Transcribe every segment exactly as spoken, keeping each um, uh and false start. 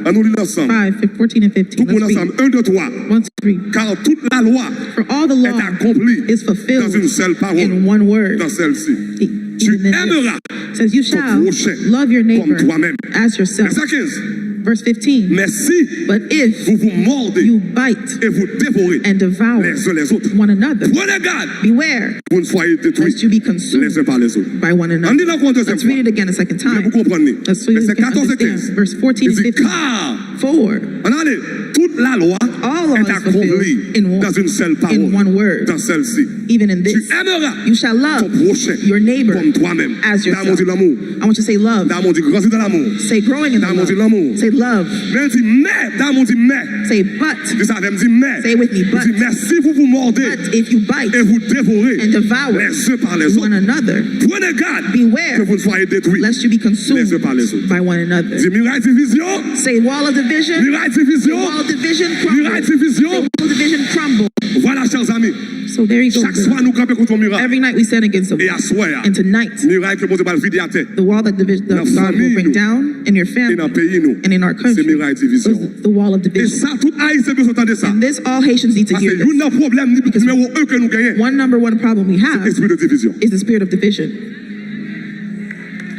Ann nou li l ansanm. Five, fourteen and fifteen. Tout moun Let's read. Ansanm. Un, deux, trois. One, two, three. Car toute la loi For all the est law accomplie is dans fulfilled une seule parole, in one word. Dans celle-ci. E- Tu even in this. aimeras Says you ton shall prochain love your comme neighbor toi-même. As yourself. Verset quinze. Verse fifteen. Mais si But if vous mordez you bite et vous dévorez and devour les uns les autres, one another, prenez garde beware que vous ne soyez détruits lest you be consumed les uns par les autres. By one Ann another. Li l ankò yon dezyèm Let's read fwa. It again a second Men time. Pou konprann li. Let's so you Vèsè can katòz e understand. kenz. Verse fourteen Li and di, fifteen. Car, For ann ale, toute la loi all law est is fulfilled accomplie in one, dans une seule parole, in one word. Dans celle-ci. Even in Tu this. aimeras You shall love ton prochain your neighbor comme toi-même. As Damou yourself. Di lanmou. I want you to say love. Damou di grandi nan lanmou. Say growing in the Damou di love. Lanmou. Say love. Men l di men. Damou di men. Say but. Di sa avè m, di men. Say with me, Li but. di, mais si vous vous mordez But if you bite et vous dévorez and devour les uns par les autres, one another, prenez garde beware que vous ne soyez détruits lest you be les uns consumed par les autres. By one another. Di miraille division, Say wall of division. Miraille division, Wall of division miraille crumble. division. Wall of division crumble. Voilà, chers amis. So there you go. Chaque fois nou kanpe kont yon miray. Every night we stand against the E wall. Aswè a, And tonight, miray ke Bondye pral vide atè the wall that division, nan that God will fanmi bring nou down in your e family nan peyi nou, and in our se country miray divizyon. Is the wall of E division. Sa, tout Ayisyen bezwen tande sa. And this, all Haitians need to Paske hear youn this. Nan pwoblèm nimewo en ke nou genyen, One number one problem we se have espri de divizyon. Is the spirit of division.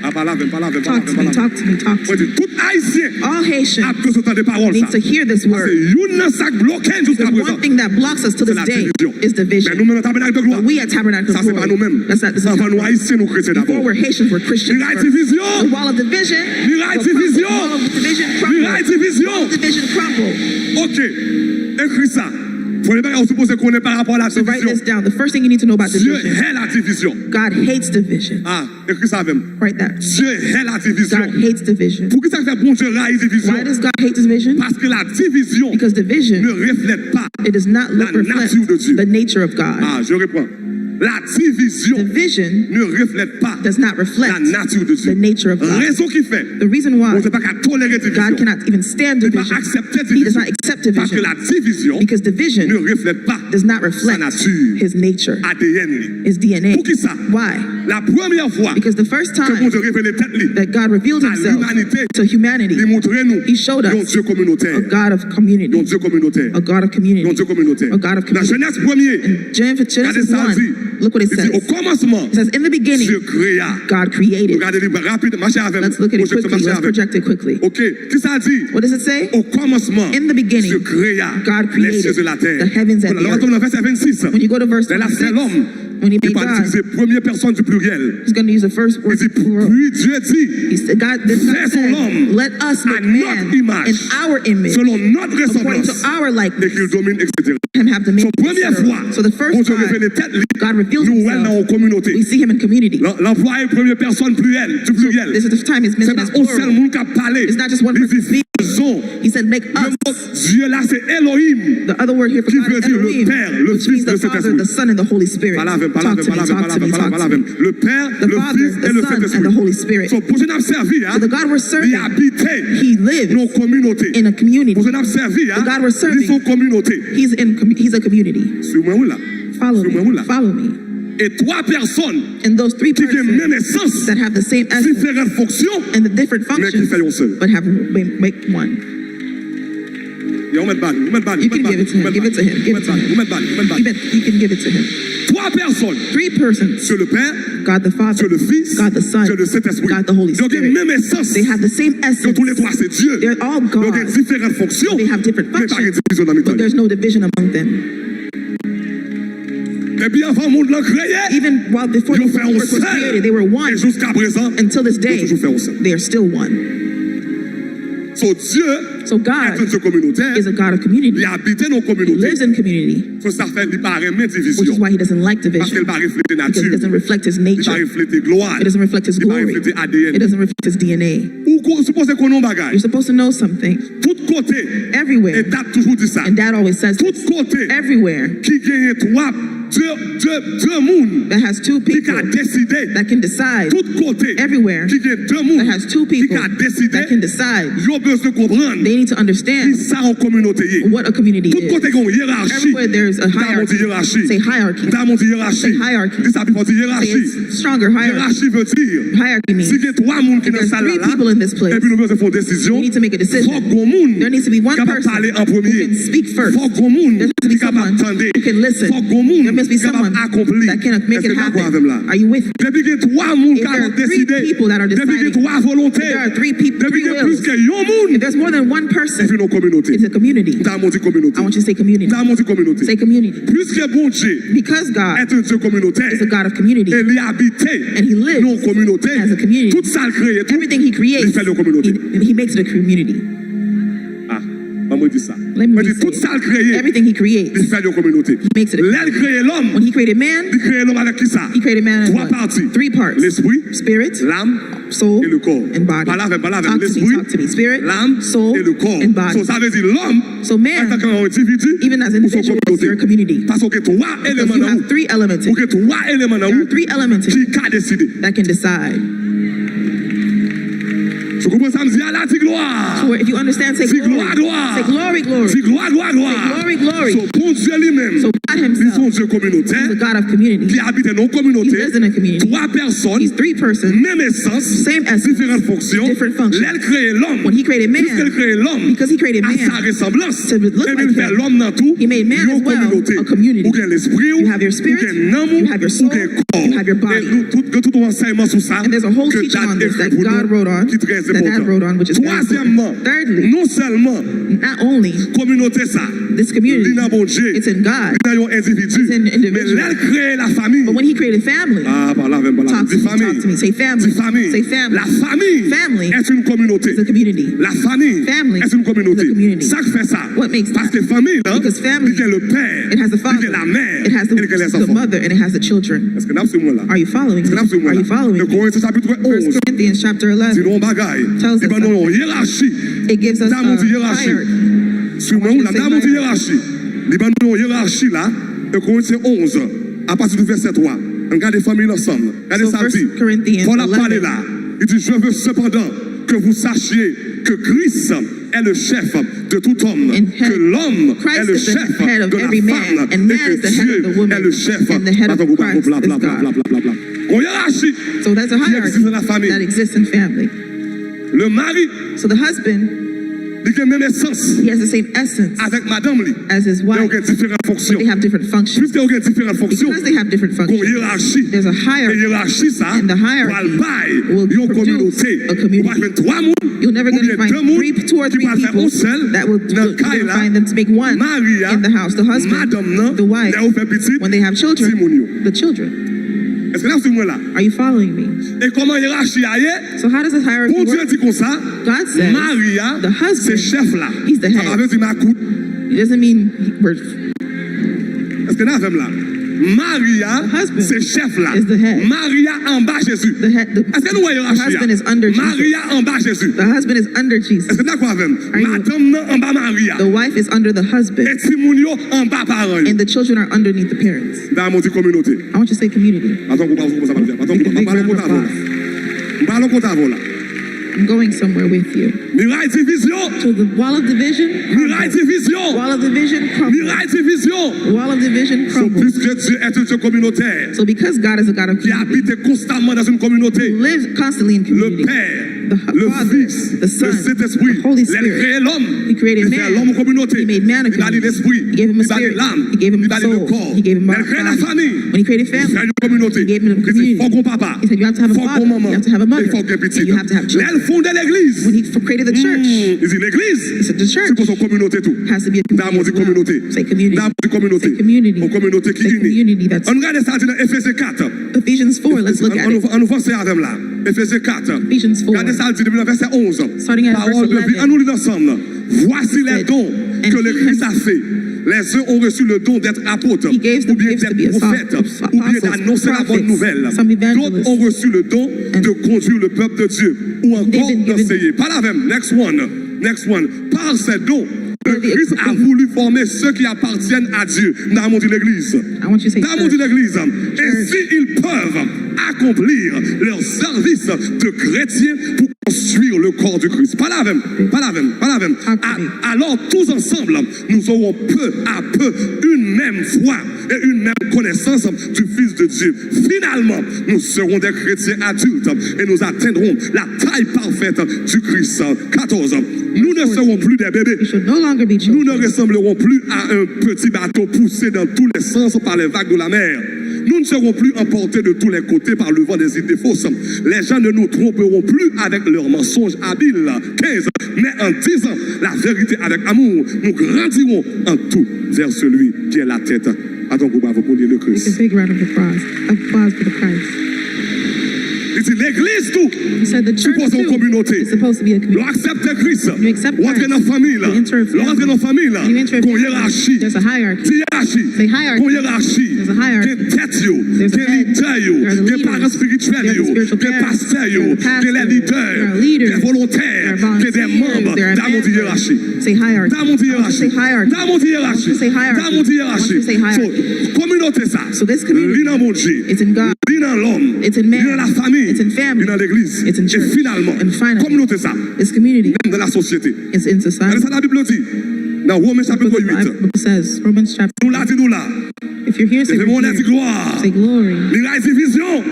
A, pale avè m, pale avè m, pale Talk to avè me, m. talk to me, talk to Mwen me. Di, tout Ayisyen All Haitians ap bezwen tande pawòl sa. Need to hear this Paske word. Youn nan sa k bloke n jiska Because one prezan, thing that blocks us to se this la divizyon. Is division. Men nou menm nan Tabènak de Glwa, But we at Tabernacle Sa se pa nou Glori, menm. That's not this Sa is avan nou not. Ayisyen nou kretyen dabò. Before we're Haitians, we're Christians Miray first. Divizyon. The wall of division. Miray will crumble. Divizyon. Wall of division crumble. Miray Divizyon. Wall of division crumble. Ok. Ekri sa. Premye bagay ou sipoze konnen pa rapò a la So write divizyon. This down. The first thing you need to know about Dye division. Hè la divizyon. God hates division. Ah, ekri sa avè m. Write that. Dye hè la divizyon. God hates division. Poukisa k fè Bondye rayi divizyon? Why does God hate division? Paske la divizyon Because division, ne reflète pas it does not la look, reflect nature de Dieu. The nature of God. Ah, je reprends. La division Division ne reflète pas does not reflect la nature de Dieu. The nature of God. Rezon ki fè The reason why Bondye pa ka tolere God divizyon. cannot even stand Li pa division. Aksepte He does not divizyon. Accept Paske division. La divizyon Because division ne reflète pas does not sa reflect nature, his nature, A D N li. His D N A. Poukisa? Why? La premyè fwa Because the first ke time Bondye revele tèt li that God revealed a himself limanite, to humanity, li montre nou he showed yon us Dye kominotè. a God of Yon community. Dye kominotè. A God of community. Yon Dye kominotè. A God of Nan community. Jenèz premye, In Gen- Genesis gade sa l di. one, look what it Li di, o says. kòmansman, It says, in the beginning, Dye krea. God created. Nou gade li rapid, mache avè m. Let's look at it Pwojekte, quickly. Mache Let's avè m. Project it quickly. Ok, ki sa l di? What does it say? O kòmansman, In the beginning, Dye krea God les cieux created et la terre. The heavens and Kounye a, the lè w ap earth. Nan vèsè vennsis, When you go to verse lè l ap fè twenty-six, lòm, when he li made pral God, itilize premye pèsòn di pliryèl. He's going to use the first Li word di, plural. Puis Dieu dit, He said, God, then God faisons said, l'homme let us à make notre man image, in our image, selon notre according to ressemblance, our et likeness, qu'il domine, et cetera. and have dominion, So, premye et cetera. Fwa, So the first Bondye time revele tèt li, God reveals nou wè l nan himself, yon kominote. We see him in community. L- L anplwaye premye pèsòn pliryèl, di pliryèl. This is the time he's Se mentioned pa as yon sèl plural. Moun k ap pale. It's not just one Li person di, speaking. Faisons. He said, make Le us. Mot Dye la, se Elohim, The other word here for ki God vle is di le Elohim, Père, le which Fils means et the le Father, the Saint-Esprit. Son, and the Holy Spirit. Pale avè m, pale Talk avè m, to me, pale avè m, talk pale to avè me, m, pale talk avè to m. me. Le Père, The le Father, Fils et the le Son, and the Saint-Esprit. Holy Spirit. So, Bondye n ap sèvi a, So the God we're li serving, abite He lives nan kominote. in a community. Bondye n ap sèvi a, The God we're li serving, se yon kominote. He's in, com- he's a community. Swiv mwen wi la. Follow Swiv mwen wi me. La. Follow me. E twa pèsòn And those three ki gen persons menm esans, that have the same essence diferan fonksyon, and the different men ki fè yon functions, sèl. But have make, make one. Yo, ou mèt ba li, ou mèt ba li, You can give it to him. Give it to him. Give it to him. Ou mèt ba li, ou mèt ba You, li. bet, you can give it to him. Twa pèsòn, Three persons. Dieu le Père, God the Father. Dieu le Fils, God the Son. Dieu le Saint-Esprit. God the Holy Yo gen Spirit. Menm esans. They have the same essence. Yo tou le twa se Dye. They're all Yo gen gods. Diferan fonksyon. They have different Men pa gen functions. Divizyon nan mitan But yo. There's no division among them. Depi anvan mond lan kreye, Even while before yo the fè yon world was sèl. Created, they were one. E jiska prezan, Until this day, yo toujou fè yon sèl. They are still one. So Dye So God èt yon Dye kominotè, is a God of community. Li abite nan He kominote. Lives in community. So sa fè li pa renmen Which is divizyon. Why he doesn't like Paske li division. Pa reflete Because it nati. Doesn't reflect his nature. Li Pa reflete glwa. It doesn't reflect his glory. Li Pa reflete A D N. It Doesn't reflect his D N A. Ou ko- sipoze konnen yon bagay. You're supposed to know something. Tout kote. Everywhere. E dad toujou di sa. And dad always says Tout this. Kote. Everywhere. Ki genyen twa de, de, de moun that has two ki ka people deside. That can decide Tout kote everywhere ki gen de moun that has two ki people ka deside, that can decide. Yo bezwen konprann They need to understand ki sa yon kominote ye. What a community Tout kote is. Gen yon yerachi. Everywhere there's a Dam di hierarchy. Yerachi. Say hierarchy. Dam di Yerachi. Say hierarchy. Di sa pi fò, di Say yerachi. It's stronger hierarchy. Yerachi vle di Hierarchy means si gen twa moun ki if nan there's sal three la la, people in this place, epi nou bezwen fè yon desizyon, we need to make a decision. Fòk gon moun There needs to be one kapab person pale an premye. Who can speak first. Fòk gon moun There has to be ki kapab someone tande. Who can listen. Fòk gon moun There must be ki kapab someone akonpli. That can make Èske it nou dakò happen. Avè m la? Are you with me? Depi gen twa moun If ka there are deside, three people that are depi gen deciding, twa volonte, if there are three people, depi three gen plis wills, ke yon moun, if there's more than one li person, vin yon kominote. It's a community. Dam di kominote. I want you to say community. Dam di kominote. Say community. Puiske Bondye Because God est un Dieu communautaire, is a God of community, e li abite and He lives nan yon kominote, as a community. Tout sa l kreye, tout, Everything He creates, li fè l yon kominote. He, He makes it a community. Ah, ban mwen di sa. Let me Mwen di, say, tout sa l kreye, everything He creates, li fè l yon kominote. He makes it a Lè l kreye lòm, When He created man, li kreye lòm avèk ki sa? He created man in Twa what? Pati. Three parts. Lespri, Spirit, lam soul, e le kò. And body. Pale avè m, pale avè m. Talk to me, Lespri, talk to me. Spirit, lam soul, e le kò. And body. So, sa vle di lòm, So man, antanke yon endividi, even as ou se yon individuals, kominote. you're a community. Paske w gen twa Because eleman you nan have ou. Three elements. Ou gen twa eleman nan There ou are three elements ki ka deside. That can decide. Si w konprann sa m di a la, di glwa. So if you understand, say Di glwa, glory. Glwa. Say glory, glory. Di glwa, glwa, glwa. Say glory, glory. So, Bondye li menm, So God li se yon Himself Dye kominotè is a God of community. ki abite nan yon He kominote. lives in a community. Twa pèsòn, He's three persons, menm esans, same essence, diferan fonksyon. Different functions. Lè l kreye lòm, When He created man, puiske l kreye lòm, Because He created a man sa resanblans, to look epi like l fè Him. lòm nan tou He made man yon as well kominote. A community. Ou gen lespri w, You have your spirit, ou gen nanm ou, you have your soul, ou gen kò. You have your E body. nou tout, gen tout yon ansèyman sou sa And there's a whole ke teaching Dat on this that ekri pou God nou, wrote on, ki trè that that wrote on, which is very Twazyèmman, important. Thirdly, non sèlman not only kominote sa, this li community, nan Bondye, it's in God, li nan yon endividi, it's in an men lè individual. l kreye la fami, But when He created family, ah, pale avè m, pale avè m. Talk to Di me, fami. talk to me. Say family. Di fami. Say family. La famille Family est une communauté. Is a community. La famille Family est une is a communauté. Community. Sa k fè sa? What makes that? Paske fanmi lan, Because family, li gen le père, it has the li gen father, la mère, it has the, e li gen les the enfants. Mother, and it has the children. Èske n ap suiv mwen la? Are you following Èske n me? ap suiv mwen Are la? You following Nan me? Korentyen chapit First onz Corinthians chapter di nou eleven yon bagay. tells Li us ban nou yon something. Yerachi. It gives us Dam ou di a yerachi. hierarchy. Suiv mwen, ou la, dam ou di yerachi. Li ban nou yon yerachi la. Nan Korentyen onz, apati di vèsè twa. Ann gade fanmi l ansanm. Gade So sa l di. First Corinthians Pòl ap pale eleven. La. Li di, je veux cependant que vous sachiez que Christ est le chef de tout homme, And que head, l'homme est Christ le is the chef head of de la every femme, man, and et man que is the head Dieu of the woman, est le chef. And the head of Atann, Christ bla, is bla, bla, God. bla, bla, bla. Yon yerachi So there's a ki egziste hierarchy nan la fanmi. That exists in family. Le mari, So the husband, li gen menm esans he has the same essence avèk madanm li. As his Men yo wife. Gen diferan But fonksyon. They have different functions. Piske yo gen diferan fonksyon, Because they have different gon functions, yerachi. There's a E hierarchy. Yerachi sa And the hierarchy pral bay will yon produce kominote. A community. Ou pa jwenn twa moun, You'll never gonna oubyen find de moun three, two or ki three pral fè people yon sèl that will nan you're kay gonna la. Find them to make one Mari a, in the house. The husband, madanm nan, the wife, lè yo fè pitit, When they have children, timoun yo. The children. Èske n ap suiv mwen la? Are you following me? E kòman yerachi a ye? So how does this hierarchy Bondye work? Di konsa, God says mari a the husband se chèf la. Is the head. Sa pa vle di makout. It doesn't mean we're Èske n avè m la? Mari a se chèf la. Mari a anba Jezi. Èske nou wè yerachi a? Mari a anba Jezi. Èske n dakò avè m? Madanm nan anba mari a. E timoun yo anba paran yo. Dam ou di kominote. Atann kou pa konsa pa di a. Atann kou pa pale kont avè w la. M pale kont avè w la. I'm going somewhere with you. Miray divizyon. To the wall of division. Miray divizyon. Wall of division crumble. Miray divizyon. Wall of division So, crumble. Puisque Dieu est un Dieu communautaire, So because God is a God of qui community, habite constamment dans une communauté, who lives constantly in le community, Père, the le Father, Fils, the le Son, Saint-Esprit, the Holy lè l Spirit, kreye lòm, He created li fè lòm man. Yon kominote. He made man a Li ba li community. Lespri. He gave him a Li ba li spirit. Lam. He gave him Li a ba li le soul. Kò. He gave him a Lè l kreye la body. fanmi. When he created Li fè family, yon kominote. he gave him a Li di, community. fòk gon papa. He said, "You have to have a E father. fòk gon manman. You have to have a mother. E fòk gen pitit. And you have to have Lè children." l fonde legliz. When he f- created the church, Hmm, li di legliz. He said the church Se pou se yon kominote tou. Has to be a community. Dam ou di As well. Kominote. Say community. Dam ou di kominote. Say Yon kominote ki community. Say ini. Community that's Ann gade sa l di nan Efezen kat. Ephesians four. Let's look at Ann it. Ann nou vanse avè m la. Efezen kat. Ephesians four. Gade sa l di depi nan vèsè onz. Starting at verse Pawòl de vi. eleven. Ann nou li l ansanm. Voici les dons que le Christ a fait. Les uns ont reçu le don d'être apôtres, ou bien d'être prophètes, ou bien d'annoncer la bonne nouvelle. D'autres ont reçu le don de conduire le peuple de Dieu, ou encore d'enseigner. Parle avec moi. Next one. Next one. Par ces dons, Le Christ a voulu former ceux qui appartiennent à Dieu. N a di legliz. N a di legliz. Ainsi, ils peuvent accomplir leur service de chrétien pour construire le corps du Christ. Pale avè m, pale avè m, pale avè m. A- Alors, tous ensemble, nous aurons peu à peu une même foi et une même connaissance du Fils de Dieu. Finalement, nous serons des chrétiens adultes et nous atteindrons la taille parfaite du Christ. Quatorze. Nous ne serons plus des bébés. Nous ne ressemblerons plus à un petit bateau poussé dans tous les sens par les vagues de la mer. Nous ne serons plus emportés de tous les côtés par le vent des idées fausses. Les gens ne nous tromperont plus avec leurs mensonges habiles. Quinze. Mais en disant la vérité avec amour, nous grandirons en tout vers celui qui est la tête. Bat yon gwo bravo pou li, le Christ. It's a big round of applause. Applause for the Christ. Li di legliz tou. He said the church sipoze yon too kominote. Is supposed to be a community. Lè w aksepte Kris, you accept Christ, w antre nan fanmi l. You enter a family. Lè w antre nan fanmi l, you enter a family, gon yerachi. There's a hierarchy. Di yerachi. Say hierarchy. Gon yerachi. There's a hierarchy. Gen tèt yo. There's a head. Gen lidè yo. There are the leaders. Gen paran espirityèl yo. There are the spiritual pastors. Gen pastè yo. There are the pastors. Gen lè lidè. There are leaders. Gen volontè. There are volunteers. Gen de manm. There are members. Dam ou di yerachi. Say hierarchy. Dam ou di yerachi. Dam ou di yerachi. Dam ou di yerachi. Say hierarchy. Say hierarchy. So, kominote sa, li nan Bondye, li nan lòm, li nan lafanmi, li nan legliz. E finalman, kominote sa, menm nan lasosyete. Gade sa Labib la di nan Women chapit uit. Nou la, di nou la. Leve men w anlè, di glwa. Miray divizyon.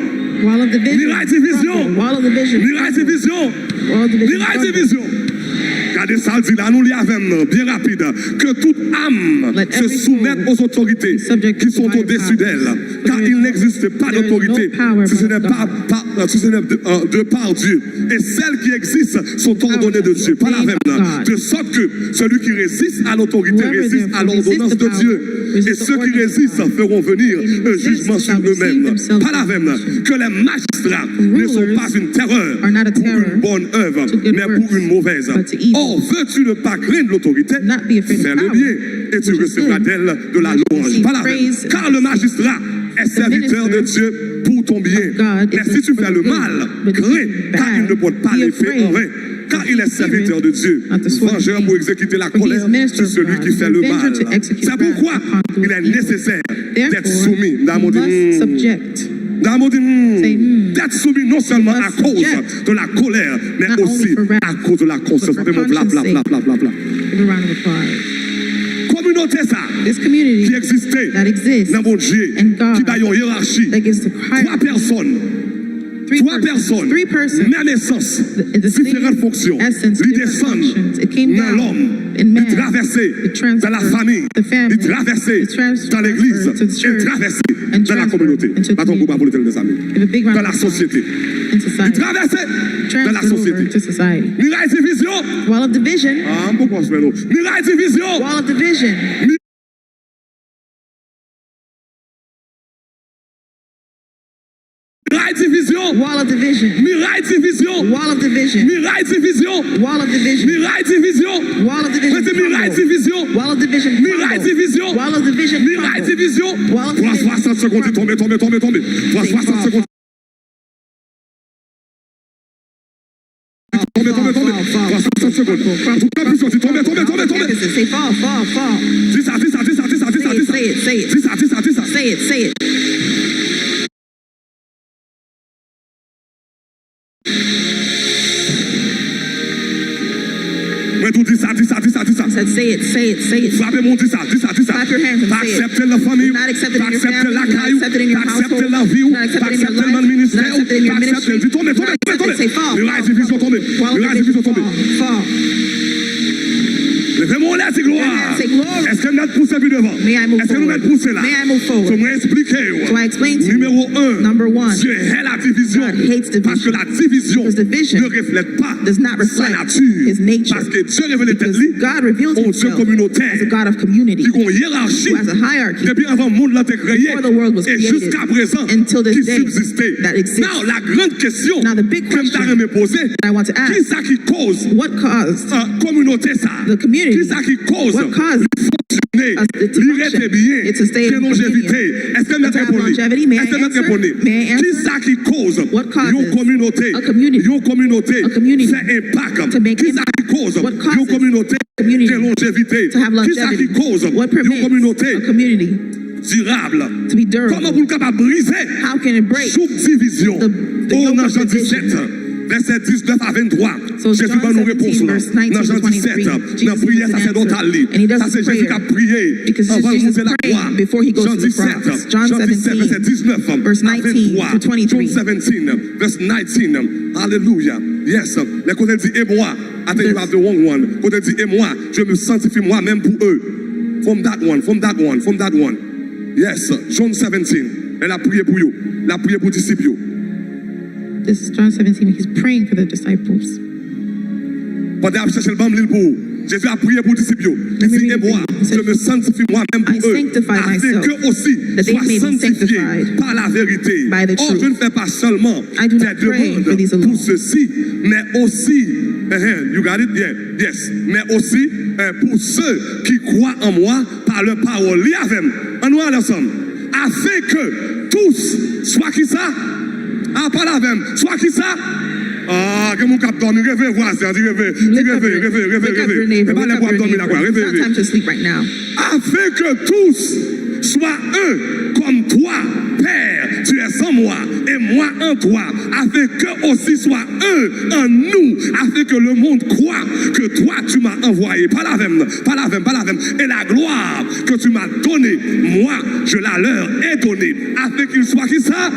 Miray divizyon. Miray divizyon. Miray divizyon. Gade sa l di la, nou li avè m nan, byen rapid. Que toute âme se soumette aux autorités qui sont au-dessus d'elle, car il n'existe pas d'autorité si ce n'est pas, pas, si ce n'est de, euh, de par Dieu. Et celles qui existent sont ordonnées de Dieu. Pale avè m nan. De sorte que celui qui résiste à l'autorité résiste à l'ordonnance de Dieu. Et ceux qui résistent feront venir un jugement sur eux-mêmes. Pale avè m nan. Que les magistrats ne sont pas une terreur pour une bonne œuvre, mais pour une mauvaise. Or, veux-tu ne pas craindre l'autorité? Fais le bien et tu recevras d'elle de la louange. Pale avè m. Car le magistrat est serviteur de Dieu pour ton bien. Mais si tu fais le mal, crains, car il ne porte pas l'épée en vain. Car il est serviteur de Dieu, vengeur pour exécuter la colère sur celui qui fait le mal. C'est pourquoi il est nécessaire d'être soumis. Dam ou di, hmm. Dam ou di, hmm. D'être soumis non seulement à cause de la colère, mais aussi à cause de la conscience. Fè m yon pla, pla, pla, pla, pla, pla. Kominote sa ki egziste nan Bondye, ki bay yon yerachi, twa pèsòn, twa pèsòn, menm esans, diferan fonksyon. Li desann nan lòm, li travèse nan lafanmi, li travèse nan legliz, li travèse nan lakominote. Bat yon gwo bravo pou Letènèl, mezanmi. Nan lasosyete. Li travèse nan lasosyete. Miray divizyon. Ah, m poko wè nou. Miray divizyon. Miray divizyon. Wall of division. Miray divizyon. Wall of division. Miray divizyon. Wall of division. Miray divizyon. Wall of division. Mwen di miray divizyon. Wall of division. Miray divizyon. Wall of division. Miray divizyon. Wall of division. Pran swasant segonn, tonbe, tonbe, tonbe, tonbe. Pran swasant segonn. Tonbe, tonbe, tonbe. Pran swasant segonn. Tout pèp Jezi, tonbe, tonbe, tonbe, tonbe. Say fall, fall, fall. Di sa, di sa, di sa, di sa, di sa, di sa. Say it, say it, say it. Di sa, di sa, di sa. Say it, say it. Mwen tou di sa, di sa, di sa, di sa. I said, say it, say it, say it. Frape men w, di sa, di sa, di sa. Clap your hands and say it. Pa aksepte l nan fanmi w. Do not accept it in your family. Do not accept it in your household. Pa aksepte l nan vi w. Do not accept it in your life. Pa aksepte l nan vi w. Do not accept it in your ministry. Pa aksepte l. Di tonbe, tonbe, tonbe, tonbe. Say, fall, fall, fall. Miray divizyon tonbe. Miray divizyon tonbe. Fall, fall. Leve men w anlè, di glwa. Say, glory. Èske m mèt pouse pi devan? May I move forward? Èske nou mèt pouse la? May I move forward? Fò mwen eksplike w. So I explain to you. Nimewo en, Dye hè la divizyon. God hates division. Paske la divizyon ne reflète pas sa nati. Does not reflect his nature. Paske Dye revele tèt li, yon Dye kominotè, ki gen yon yerachi, depi anvan mond lan te kreye, e jiska prezan, ki sibziste. Now, la grande question ke m ta renmen poze, kisa ki koz, ah, kominote sa? Kisa ki koz li fonksyone, li rete byen, gen lonjevite? Èske m mèt reponn li? Èske m mèt reponn li? Kisa ki koz yon kominote, yon kominote fè enpak? Kisa ki koz yon kominote gen lonjevite? Kisa ki koz yon kominote dirab? Kòman pou l kapab brize jouk divizyon? O, nan Jan disèt, vèsè diznèf a venntwa, Jezi ban nou repons lan. Nan Jan disèt, nan priyè sasèdotal li, sa se Jezi k ap priye anvan l monte lakwa. Jan disèt, Jan disèt, vèsè diznèf a venntwa. John seventeen, verse nineteen. Alelouya. Yes. Lè kote l di, et moi, I think you have the wrong one. Kote l di, et moi, je me sanctifie moi-même pour eux. From that one, from that one, from that one. Yes, John seventeen. Lè l ap priye pou yo. L ap priye pou disip yo. This is John seventeen. He's praying for the disciples. Pandan y ap chèche l, ban m li l pou ou. Jezi ap priye pou disip yo. Li di, et moi, je me sanctifie moi-même pour eux, afin qu'eux aussi soient sanctifiés par la vérité. Or, je ne fais pas seulement des demandes pour ceux-ci, mais aussi, uh-huh, you got it? Yeah, yes. Mais aussi, euh, pour ceux qui croient en moi par leur parole. Li avè m. Ann nou ale ansanm. Afin que tous, swa kisa? A, pale avè m. Swa kisa? A, gen moun k ap dòmi. Reve vwazen an, di reve, di reve, reve, reve, reve. E pa lè pou ap dòmi la, kwa. Reve, reve. Afin que tous soient un, comme toi, Père, tu es en moi, et moi en toi, afin qu'eux aussi soient un en nous, afin que le monde croit que toi, tu m'as envoyé. Pale avè m, pale avè m, pale avè m. Et la gloire que tu m'as donnée, moi, je la leur ai donnée, afin qu'ils soient kisa?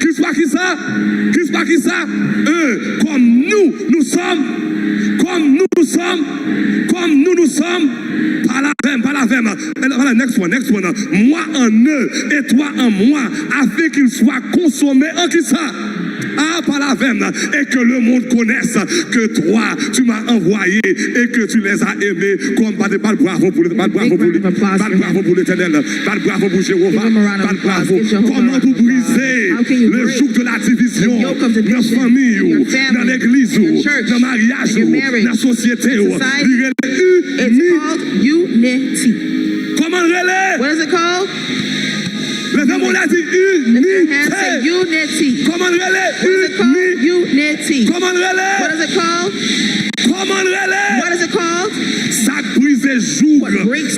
Qu'ils soient kisa? Qu'ils soient kisa? Un, comme nous, nous sommes, comme nous, nous sommes, comme nous, nous sommes. Pale avè m, pale avè m. And, and next one, next one. Moi en eux et toi en moi, afin qu'ils soient consommés en kisa? A, pale avè m. Et que le monde connaisse que toi, tu m'as envoyé et que tu les as aimés. Kòm pa te bat bravo pou, bat bravo pou li. Bat bravo pou Letènèl. Bat bravo pou Jewova. Bat bravo. Kòman pou brize le jouk de la divizyon nan fanmi ou, nan legliz ou, nan maryaj ou, nan sosyete ou? Li rele ini. Kòman l rele? Leve men w la, di inite. Kòman l rele? Ini. Kòman l rele? Kòman l rele? Sa k brize jouk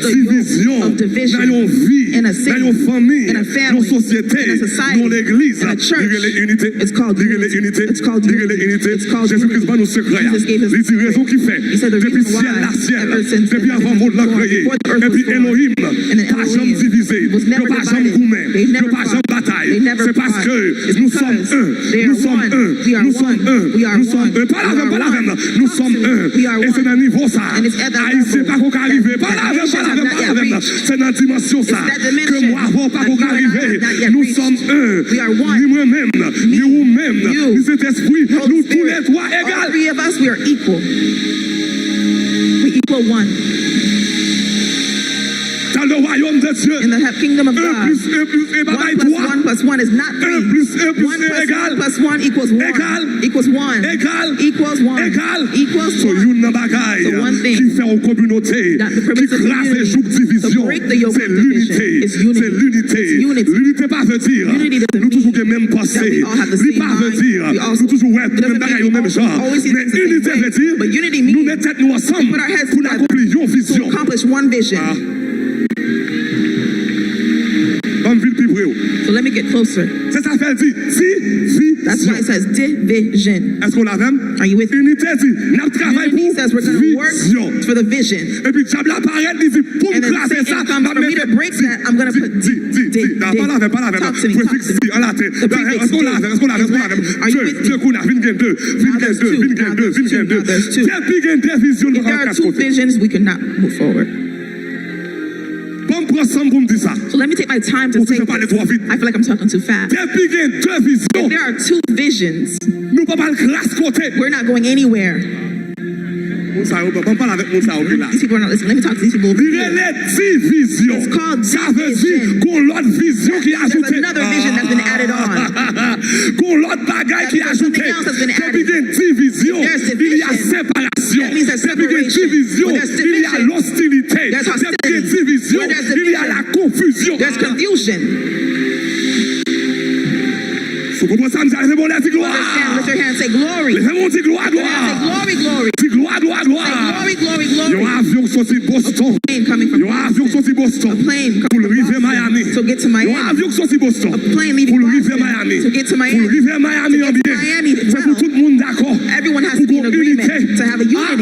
divizyon nan yon vi, nan yon fanmi, nan yon sosyete, nan yon legliz, li rele inite. Li rele inite. Li rele inite. Jezi Kris ban nou sekrè a. Li di rezon ki fè depi syèl la syèl, depi anvan mond lan kreye, epi Elohim pa janm divize, yo pa janm goumen, yo pa janm batay. Se paske nou sòm en. Nou sòm en. Nou sòm en. Nou sòm en. Pale avè m, pale avè m. Nou sòm en. E se nan nivo sa a Ayisyen pako ka rive. Pale avè m, pale avè m, pale avè m. Se nan dimansyon sa a ke mwen avè w pako ka rive. Nou sòm en. Ni mwen menm, ni ou menm, ni Sentespri, nou toulètwa egal. Dans le royaume de Dieu, en plis en plis e pa bay twa. En plis en plis e egal. Egal. Egal. Egal. So, youn nan bagay ki fè yon kominote ki kraze jouk divizyon, se linite. Se linite. Linite pa vle di nou toujou gen menm panse. Li pa vle di nou toujou wè menm bagay yo menm jan. Men inite vle di nou met tèt nou ansanm pou n akonpli yon vizyon. Ban m vin pi pre w. So let me get closer. Se sa fè l di divizyon. That's why it says division. Èske w la avè m? Are you with me? Inite di n ap travay pou vizyon. Epi dyab la parèt, li di, pou m kraze sa, m ap mete di, di, di, di, pale avè m, pale avè m. Prefiks di an laten. Èske w la avè m? Èske w la avè m? Èske w la avè m? De, de, kounye a, vin gen de. Vin gen de, vin gen de, vin gen de. Depi gen de vizyon, nou pa ka kras kote. If there are two visions, we cannot move forward. Ban m pran san m pou m di sa. So let me take my time to say this. Ou toujou pale twò vit. I feel like I'm talking too fast. Depi gen de vizyon, if there are two visions, nou pa pral kras kote. We're not going anywhere. Moun sa yo, ban m pale avèk moun sa yo ki la. These people are not listening. Let me talk to these people over here. Li rele divizyon. It's called division. Sa vle di gon lòt vizyon ki ajoute. There's another vision that's been added on. Gon lòt bagay ki ajoute. Depi gen divizyon, il y a séparation. Depi gen divizyon, il y a l'hostilité. Depi gen divizyon, il y a la confusion. Si w konprann sa m di a, leve men w lè, di glwa. Leve men w, di glwa, glwa. Di glwa, glwa, glwa. avyon k soti Boston. Yon avyon k soti Boston pou l rive Miami. Yon avyon k soti Boston pou l rive Miami. Pou l rive Miami an byen. Se pou tout moun dakò pou gon inite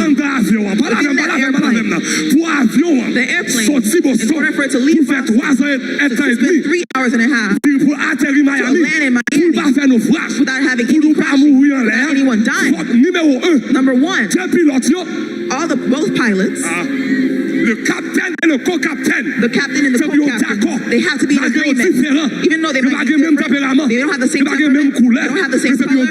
anndan avyon an. Pale avè m, pale avè m, pale avè m nan. Pou avyon an soti Boston, pou l fè twa zan èdtan edmi, pou l ateri Miami, pou l pa fè nofraj, pou nou pa mouri anlè a, fòk nimewo en, de pilòt yo, all the both pilots, le captain et le co-captain, the captain and the co-captain, they have to be in agreement. Even though they might be different, they don't have the same temperament, they don't have the same color,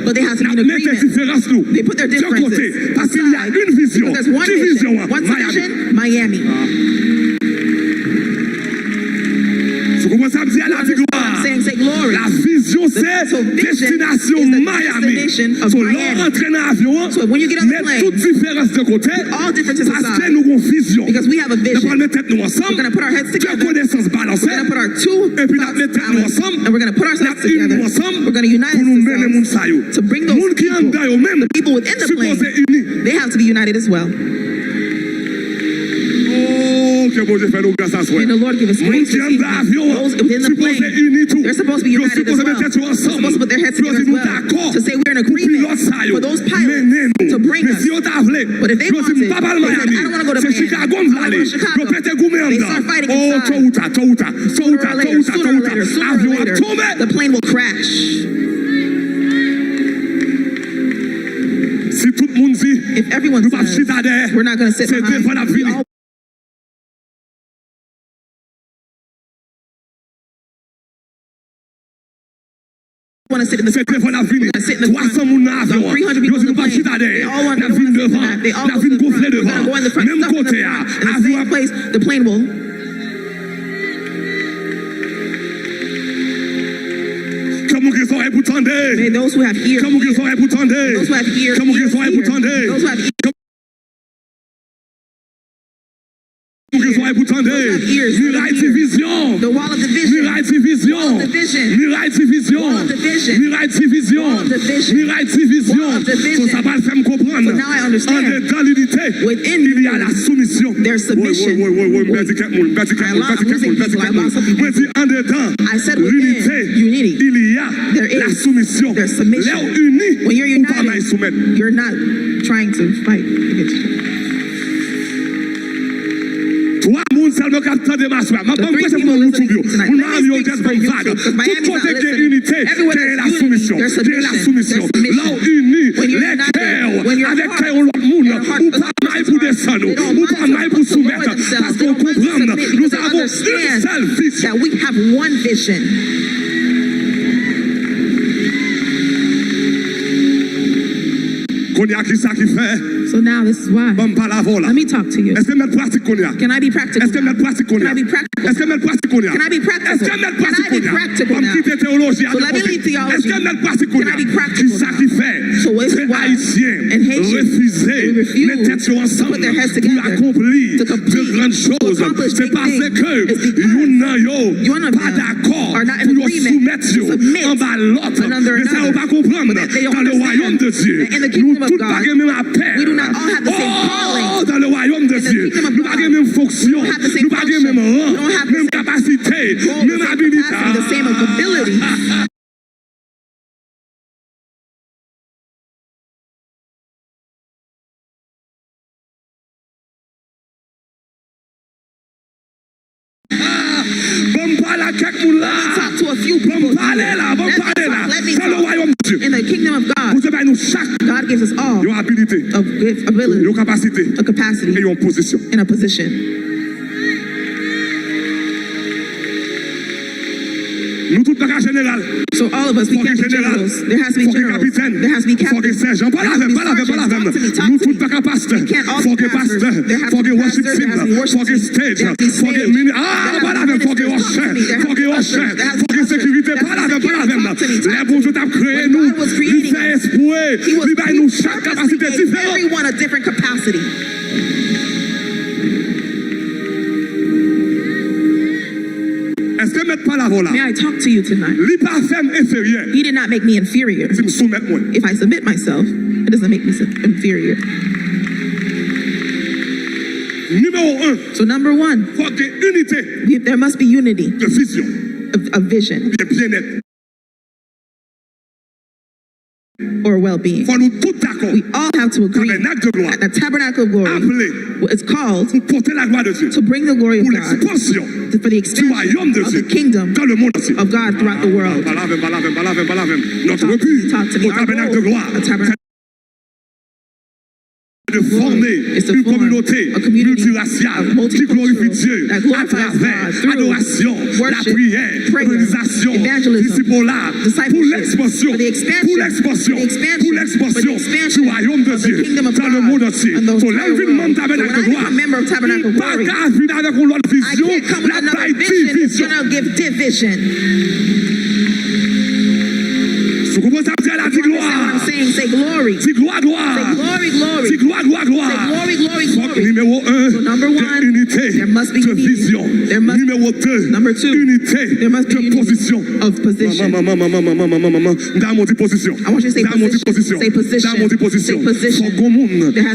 but they have to be in agreement. They put their differences aside because there's one vision. What's the vision? Miami. Ou konprann sa m di a? La viglwa. La vizyon se destinasyon Miami. So, lè w rantre nan avyon an, met tout diferans de kote, paske nou gon vizyon. N ap pral met tèt nou ansanm, fè konesans balanse, epi n ap met tèt nou ansanm, n ap ini nou ansanm pou nou mennen moun sa yo. Moun ki anndan yo menm sipoze ini. Oh, ke Bondye fè nou gras aswè. Moun ki anndan avyon an sipoze ini tou. Yo sipoze met tèt yo ansanm pou yo di nou dakò pou pilòt sa yo mennen nou. Men si yo ta vle, yo di, "M p ap al Miami, se Chicago m vle ale." Yo pete goumen anndan. Oh, to ou ta, to ou ta, to ou ta, to ou ta, to ou ta, avyon ap tonbe. Si tout moun di, "Nou p ap chita dèyè, se devan n ap vini." Se devan n ap vini. Twa san moun nan avyon an. Yo di, "Nou p ap chita dèyè. N ap vin devan. N ap vin gonfle devan. Menm kote a, avyon ap." Ke moun gen zòrèy pou tande. Ke moun gen zòrèy pou tande. Ke moun gen zòrèy pou tande. Ke moun gen zòrèy pou tande. Miray divizyon. Miray divizyon. Miray divizyon. Miray divizyon. Miray divizyon. So, sa pral fè m konprann. Andedan linite, il y a la soumission. Woy, woy, woy, woy, woy, m pèdi kèk moun, m pèdi kèk moun, m pèdi kèk moun, m pèdi kèk moun. Mwen di, andedan linite, il y a la soumission. Lè w ini, ou pa may soumèt. Twa moun sèlman k ap tande m aswè a. M ap ban m preche pou moun YouTube yo. Moun Miami yo jis ban m vag. Tout kote gen inite, gen la soumisyon. Gen la soumisyon. Lè w ini, lè kè w avèk kè yon lòt moun, ou pa may pou desann ou. Ou pa may pou soumèt. Paske w konprann, nous avons une seule vision. Kounye a, ki sa ki fè? So now this is why. Ban m pale avè w la. Let me talk to you. Èske m mèt pratik kounye a? Can I be practical now? Èske m mèt pratik kounye a? Can I be practical? Èske m mèt pratik kounye a? Can I be practical? Èske m mèt pratik kounye a? Can I be practical now? Ban m kite teyoloji a de kote. So let me leave theology. Èske m mèt pratik kounye a? Can I be practical? Ki sa ki fè? So it's why. Se Ayisyen refize met tèt yo ansanm pou yo akonpli de grandes choses. Se paske youn nan yo pa dakò pou yo soumèt yo anba lòt. Men sa yo pa konprann, dans le royaume de Dieu, nou tout pa gen menm apèl. Oh, dans le royaume de Dieu, nou pa gen menm fonksyon, nou pa gen menm ran, menm kapasite, menm abilite. Ban m pale ak kèk moun la. Ban m pale la, ban m pale la. Dans le royaume de Dieu, Bondye bay nou chak yon abilite, yon kapasite e yon pozisyon. Nou tout pa ka jeneral. Fò gen jeneral. Fò gen kapitèn. Fò gen sèjan. Pale avè m, pale avè m, pale avè m. Nou tout pa ka pastè. Fò gen pastè. Fò gen worship team. Fò gen stage. Fò gen mini. Ah, pale avè m. Fò gen òchè. Fò gen òchè. Fò gen sekirite. Pale avè m, pale avè m. Lè Bondye t ap kreye nou, li fè espre. Li bay nou chak kapasite diferan. Èske m mèt pale avè w la? May I talk to you tonight? Li pa fè m enferyè. He did not make me inferior. Si m soumèt mwen. If I submit myself, it doesn't make me s- inferior. Nimewo en, So, number one, fòk gen inite we- there must be unity de vizyon of, of vision oubyen byennèt. Or well being. Fò nou tout dakò. We all have to agree Tabènak de glwa that the tabernacle of glory aple is called pou pote laglwa de Dye to bring the glory of pou God, lekspansyon to- for the expansion of the kingdom of God throughout the world. Talk to me, talk to me. Our goal, a tabènak de glwa, a tabènak de forme une communauté multiraciale qui glorifie Dieu à travers adoration, la prière, évangélisation, discipulat, pour l'expansion, pour l'expansion, pour l'expansion du royaume de Dieu dans le monde entier. So lè l vin manm tabènak de glwa, li pa ka vin avèk yon lòt vizyon, l ap bay division. Si w konprann sa m di a la, di glwa. Di glwa, glwa. Di glwa, glwa, glwa. Fòk nimewo en, gen inite de vizyon. Nimewo de, inite de pozisyon. Manman, manman, manman, manman, manman, manman. M ta renmen w di pozisyon. M ta renmen w di pozisyon. M ta renmen w di pozisyon. Fòk gon moun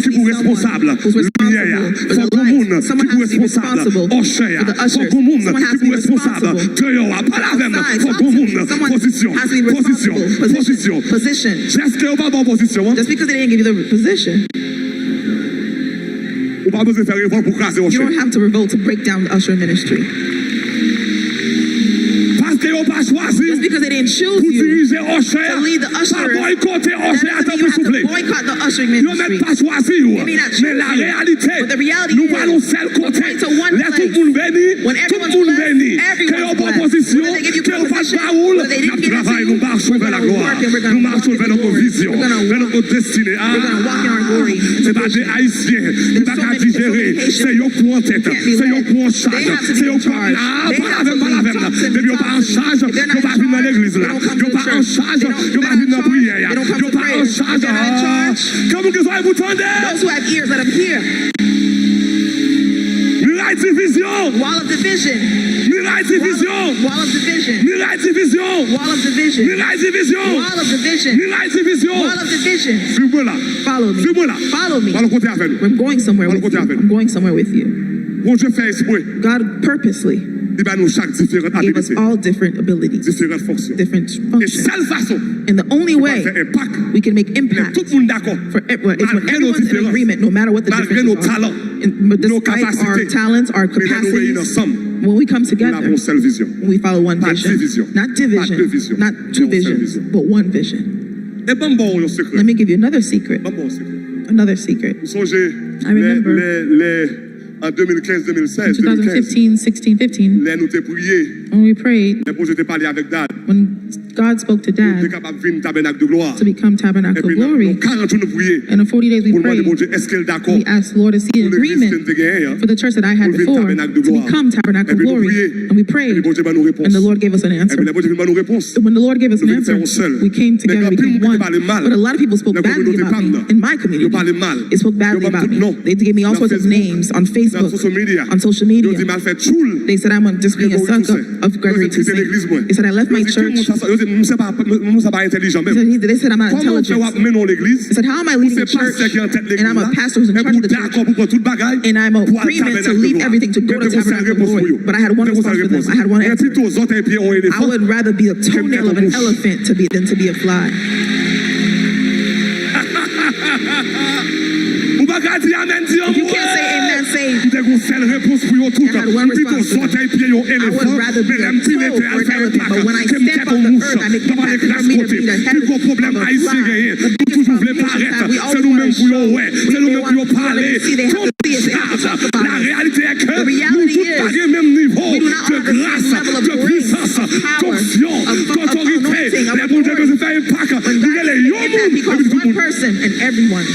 ki pou responsab limyè a. Fòk gon moun ki pou responsab òchè a. Fòk gon moun ki pou responsab deyò a. Pale avè m. Fòk gon moun. Pozisyon. Pozisyon. Pozisyon. Jèske yo pa ba w pozisyon an, Just because they didn't give you the position, ou pa bezwen fè revòl pou kraze òchè. You don't have to revolt to break down the ushering ministry. Paske yo pa chwazi Just because they didn't choose pou you dirije òchè a, to lead the pa ushers, boykote òchè a tankou soufle. Boycott the ushering ministry. Yo mèt pa chwazi w. They may not choose you, men la reyalite, but the reality is, nou pral yon sèl kote. Lè tout moun beni, tout moun beni. Ke yo ba w pozisyon, ke yo pa t ba ou l, n ap travay, nou mache vè laglwa. Nou mache vè lòt vizyon, vè lòt destine. Ah, se pa de Ayisyen ki pa ka dijere. Se yo k pou an tèt, se yo k pou an chaj, se yo k pou an... Ah, pale avè m, pale avè m. Depi yo pa an chaj, yo pa vin nan legliz la. Yo pa an chaj, yo pa vin nan priyè a. Yo pa an chaj. Ah, ke moun ki zòrèy pou tande. Those who have ears, let them hear. Miray divizyon. Wall of division. Miray divizyon. Wall of division. Miray divizyon. Wall of division. Miray divizyon. Wall of division. Miray divizyon. Wall of division. Suiv mwen la. Follow me. Suiv mwen la. Follow me. Pral yon kote avè nou. I'm going somewhere with you. Pral yon kote avè nou. I'm going somewhere with you. Bondye fè espre. God purposely Li ba nou chak diferan abilite, diferan fonksyon. Gave us all different abilities, different functions. E sèl fason And the only way pou n fè enpak we can make impact, lè tout moun dakò, for everyone, is when everyone's in agreement, no matter what the differences are. Malgre nou talan, nou kapasite, men lè nou reyini ansanm, nou avè yon sèl vizyon. When we come together, we follow one vision. Not division, not two visions, but one vision. E ban m ba w yon sekrè. Let me give you another secret. Ban m ba w yon sekrè. Another secret. M sonje lè, lè, lè, an de mil kenz, de mil sèz, de mil kenz, lè nou te priye, when we prayed, lè Bondye te pale avèk Dad, when God spoke to Dad, pou te kapab vin Tabènak de Glwa. To become Tabernacle of Glory. Epi nan, nan karant jou nou priye, and in forty days we prayed, pou n mande Bondye èske l dakò, we asked Lord to see an agreement, pou legliz ke n te genyen an, for the church that I had before, pou l vin Tabernack de Glwa. To become Tabernacle of Glory. Epi nou priye, and we prayed, epi Bondye ban nou repons. And the Lord gave us an answer. Epi lè Bondye vin ban nou repons, when the Lord gave us an answer, nou vin fè yon sèl. We came together, we became one. But a lot of people spoke badly about me in my community. Yo pale mal. They spoke badly about me. They gave me all sorts of names on Facebook, on social media. Yo di m al fè tchoul Gregory Toussaint. They said I'm just being a suck up of Gregory Toussaint. Yo di m kite legliz mwen. They said I left my church. Yo di m se pa, m se pa entèlijan menm. They said I'm not intelligent. Kòman w fè w ap mennen yon legliz? They said, how am I leading a church and I'm a pastor who's in charge of the church? Epi w dakò pou pran tout bagay, and I'm in agreement to leave everything to go to Tabernacle of Glory. But I had one response for them. I had one answer. Mwen pito zòtèy pye yon elefan ke m tèt yon mouch. I would rather be a toenail of an elephant to be, than to be a fly. Ou pa ka di amèn, di yon mo. If you can't say amen, say, m te gen yon sèl repons pou yo tout. I had one response for them. M pito zòtèy pye yon elefan, men lè m pile tè al fè enpak, ke m tèt yon mouch. Yo pale kras kote. Pi gwo pwoblèm Ayisyen genyen, nou toujou vle parèt. Se nou menm pou yo wè, se nou menm pou yo pale. Tout sa, la réalité est que nou tout pa gen menm nivo de gras, de pwisans, d'onksyon, d'otorite. Lè Bondye bezwen fè enpak, li rele yon moun, epi li di moun.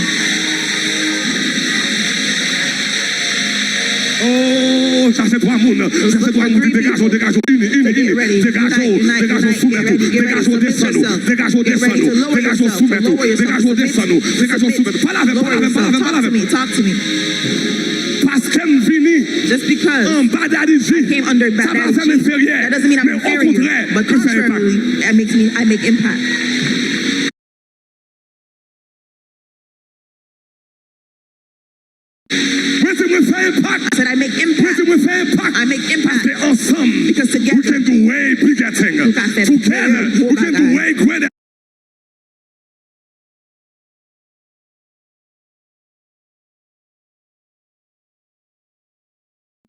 Oh, chache twa moun, chache twa moun ki degaje w, degaje w, ini, ini, ini, degaje w, degaje w, soumèt ou, degaje w, desann ou, degaje w, desann ou, degaje w, soumèt ou, degaje w, desann ou, degaje w, soumèt ou. Pale avè m, pale avè m, pale avè m, pale avè m. Paske m vini anba Daddy G, sa pa fè m enferyè, men okontrè, m fè enpak. Mwen di, mwen Fè enpak. I said, I make impact. Mwen di mwen fè enpak. I make impact. Paske ansanm, because together, we can do way bigger thing. Nou ka fè pi gwo bagay. Together, we can do way greater.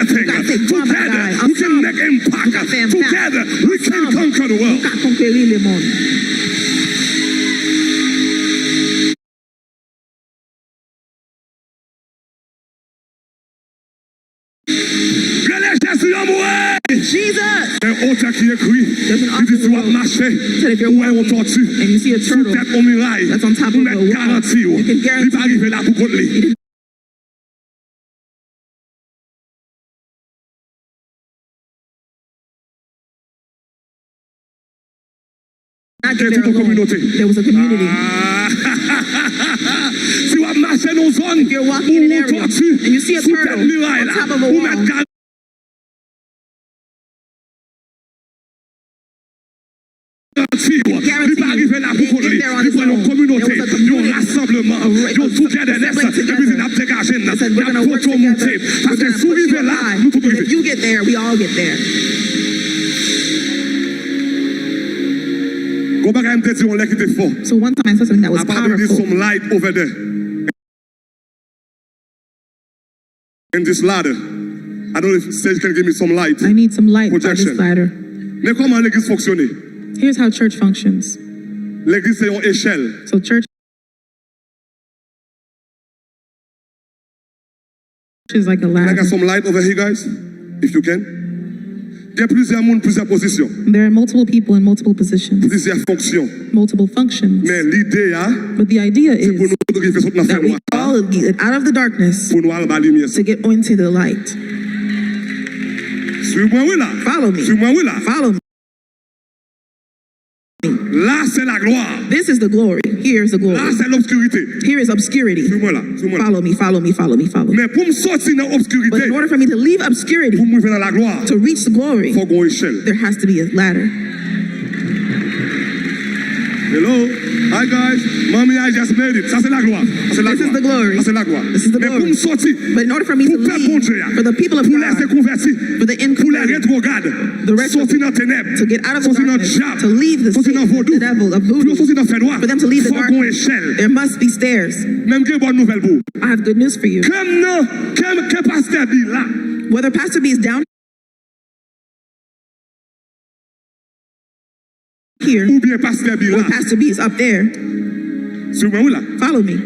Thing. Together, we can make impact. Together, we can conquer the world. Nou ka konkeri lemonn. Rele Jezi anmwe! Jesus! Gen yon otè ki ekri, li di si w ap mache, ou wè yon tòti sou tèt yon miray, ou mèt garanti w, li pa rive la pou kont li. Gen tout yon kominote. There was a community. Ah. Si w ap mache nan yon zòn, ou wè yon tòti sou tèt miray la, ou mèt garanti w, li pa rive la pou kont li. Li pran yon kominote, yon rasanbleman, yon togetherness, epi di n ap degaje n, n ap pote w monte. Paske si w rive la, nou tout rive. If you get there, we all get there. Gon bagay m te di yon lè ki te fò. So one time I said something that was powerful. I probably need some light over there. And this ladder. I don't know if stage can give me some light. I need some light by this ladder. Men kòman legliz fonksyone? Here's how church functions. Legliz se yon echèl. So church is like a ladder. Can I get some light over here, guys? If you can. Gen plizyè moun, plizyè pozisyon. There are multiple people in multiple positions. Plizyè fonksyon. Multiple functions. Men lide a, but the idea is, se pou nou rive sot nan fènwa, that we all get out of the darkness, pou nou al ba limyè. To get into the light. Swiv mwen wi la. Follow me. Swiv mwen wi la. Follow me. La se laglwa. This is the glory. Here is the glory. La se lobskirite. Here is obscurity. Swiv mwen la. Swiv mwen la. Follow me, follow me, follow me, follow me. Men pou m soti nan obskirite, but in order for me to leave obscurity, pou m rive nan laglwa, to reach the glory, fò gon echèl. There has to be a ladder. Hello. Hi, guys. Mommy, I just made it. Sa se laglwa. Sa se laglwa. This is the glory. Sa se laglwa. This is the glory. Men pou m soti, but in order for me to leave, pou pèp Bondye a, for the people of God, pou lèze konvèti, for the incomplete, pou lè retwograd, the retrograde, soti nan tenèb, to get out of the darkness, soti nan dyab, to leave the, soti nan vodou, the devil, of voodoo, pou yo soti nan fènwa, for them to leave the darkness, fò gon echèl. There must be stairs. Men m gen bòn nouvèl pou ou. I have good news for you. Ke m nan, ke, ke pastè Bi la. Whether Pastor B is down here, oubyen pastè Bi la, or Pastor B is up there. Swiv mwen wi la. Follow me.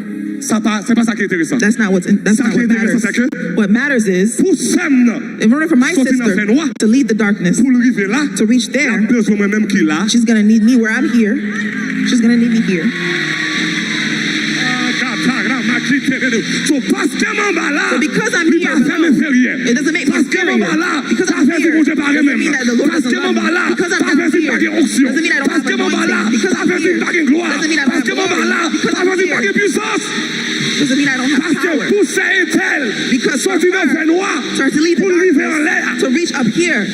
Sa pa, se pa sa ki enteresan. That's not what's in, that's not what matters. Sa ki enteresan, se ke, what matters is, pou sè m nan, in order for my sister, soti nan fènwa, to leave the darkness, pou l rive la, to reach there, l ap bezwen mwen menm ki la. She's gonna need me where I'm here. She's gonna need me here. Ah, katara makitelele. So, paske m anba la, so because I'm here, li pa fè m enferyè. It doesn't make me inferior. Paske m anba la, because I'm here, pa vle di Bondye pa renmen m. Doesn't mean that the Lord doesn't love me. Paske m anba la, pa vle di m pa gen onksyon. Paske m anba la, pa vle di m pa gen glwa. Paske m anba la, pa vle di m pa gen pwisans. Doesn't mean I don't have power. Paske pou sè entèl soti nan fènwa, pou l rive anlè a. To reach up here.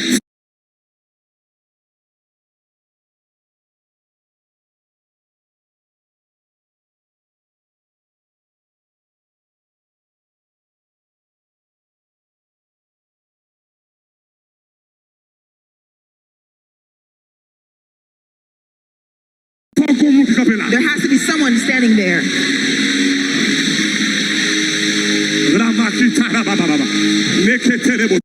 Fò gon moun ki kanpe la. There has to be someone standing there. Ramakita rabababa. Meketelebo.